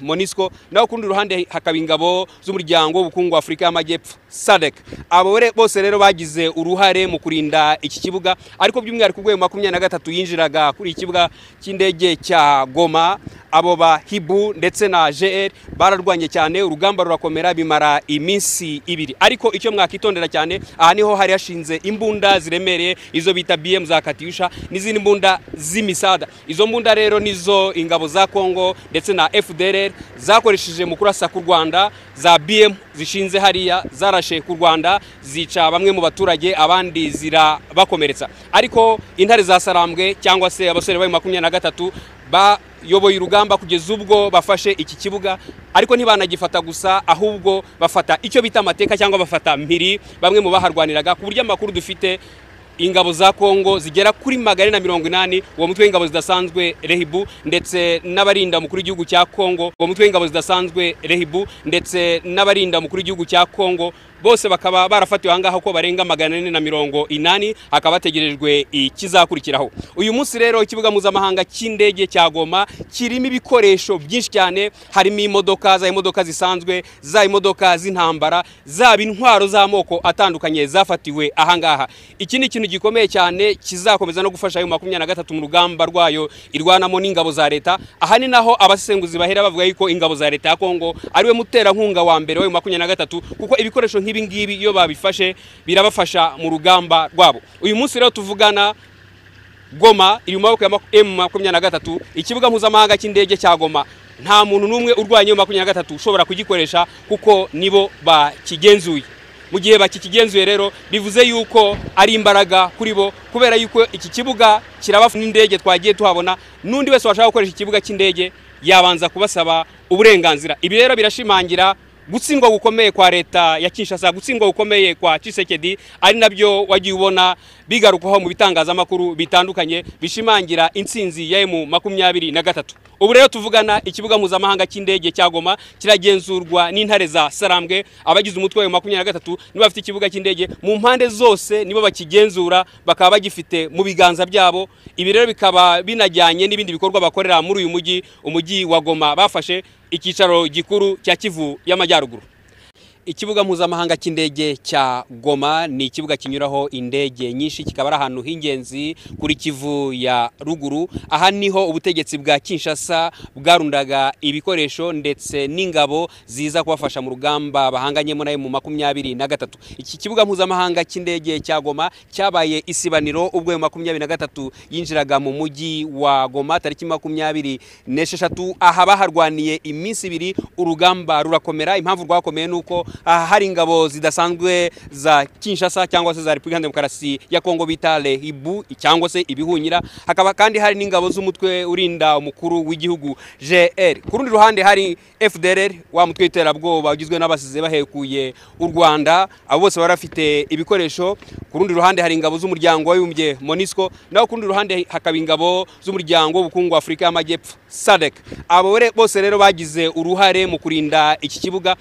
MONUSCO, naho ku rundi ruhande hakaba ingabo z'umuryango w'ubukungu wa Afurika y'Amajyepfo SADC. Abo bose rero bagize uruhare mu kurinda iki kibuga, ariko by'umwihariko ubwo 23 yinjiraga kuri iki kibuga cy'indege cya Goma, abo ba Hibu ndetse na GR bararwanye cyane, urugamba rurakomera bimara iminsi ibiri. Ariko icyo mwakitondera cyane, aha niho hari hashinze imbunda ziremereye, izo bita BM za Katyusha n'izindi mbunda z'imisada. Izo mbunda rero nizo ingabo za Kongo ndetse na FDLR zakoresheje mu kurasa ku Rwanda. Za BM zishinze hariya zarashe ku Rwanda, zica bamwe mu baturage, abandi zirabakomeretsa. Ariko intare za Sarambwe cyangwa se abasore ba 23 bayoboye urugamba kugeza ubwo bafashe iki kibuga, ariko ntibanagifata gusa, ahubwo bafata icyo bita amateka cyangwa bafata mpiri bamwe mu baharwaniraga, ku buryo amakuru dufite ingabo za Kongo zigera kuri 480, uwo mutwe w'ingabo zidasanzwe Rehibu ndetse n'abarinda mukuru w'igihugu cya Kongo, uwo mutwe w'ingabo zidasanzwe Rehibu ndetse n'abarinda mukuru w'igihugu cya Kongo bose bakaba barafatiwe ahangaha ko barenga 480, hakaba hategerejwe ikizakurikiraho. Uyu munsi rero ikibuga mpuzamahanga cy'indege cya Goma kirimo ibikoresho byinshi cyane, harimo imodoka, za imodoka zisanzwe, za imodoka z'intambara, zaba intwaro z'amoko atandukanye zafatiwe ahangaha. Iki ni ikintu gikomeye cyane kizakomeza no gufasha ayo 23 mu rugamba rwayo irwanamo n'ingabo za leta. Aha ni naho abasesenguzi bahera bavuga yuko ingabo za leta ya Kongo ariwe muterankunga wa mbere wa 23, kuko ibikoresho nk'ibi ngibi iyo babifashe birabafasha mu rugamba rwabo. Uyu munsi rero tuvugana, Goma iri mu maboko ya M23. Ikibuga mpuzamahanga cy'indege cya Goma nta muntu n'umwe urwanya M23 ushobora kugikoresha, kuko nibo bakigenzuye. Mu gihe bakikigenzuye rero bivuze yuko ari imbaraga kuri bo, kubera yuko iki kibuga kiraba n'indege twagiye tuhabona, n'undi wese washaka gukoresha ikibuga cy'indege yabanza kubasaba uburenganzira. Ibi rero birashimangira gutsindwa gukomeye kwa leta ya Kinshasa, gutsindwa gukomeye kwa Tshisekedi, ari nabyo wagiye ubona bigarukwaho mu bitangazamakuru bitandukanye bishimangira intsinzi ya M23. Ubu rero tuvugana, ikibuga mpuzamahanga cy'indege cya Goma kiragenzurwa n'intare za Sarambwe. Abagize umutwe wa 23 nibo bafite ikibuga cy'indege mu mpande zose, nibo bakigenzura, bakaba bagifite mu biganza byabo. Ibi rero bikaba binajyanye n'ibindi bikorwa bakorera muri uyu mujyi, umujyi wa Goma bafashe icyicaro gikuru cya Kivu y'Amajyaruguru. Ikibuga mpuzamahanga cy'indege cya Goma ni ikibuga kinyuraho indege nyinshi, kikaba ari ahantu h'ingenzi kuri Kivu ya ruguru. Aha niho ubutegetsi bwa Kinshasa bwarundaga ibikoresho ndetse n'ingabo ziza kubafasha mu rugamba bahanganyemo nayo mu 23. Iki kibuga mpuzamahanga cy'indege cya Goma cyabaye isibaniro ubwo 23 yinjiraga mu mujyi wa Goma tariki 26. Aha baharwaniye iminsi ibiri, urugamba rurakomera. Impamvu rwakomeye nuko aha hari ingabo zidasanzwe za Kinshasa cyangwa se za Repubulika Demokarasi ya Kongo bita Rehibu cyangwa se ibihunyira, hakaba kandi hari n'ingabo z'umutwe urinda umukuru w'igihugu GR. Ku rundi ruhande hari FDLR, wa mutwe w'iterabwoba ugizwe n'abasize bahekuye u Rwanda, abo bose barafite ibikoresho. Ku rundi ruhande hari ingabo z'umuryango w'abibumbye MONUSCO, naho ku rundi ruhande hakaba ingabo z'umuryango w'ubukungu wa Afurika y'Amajyepfo SADC. Abo bose rero bagize uruhare mu kurinda iki kibuga.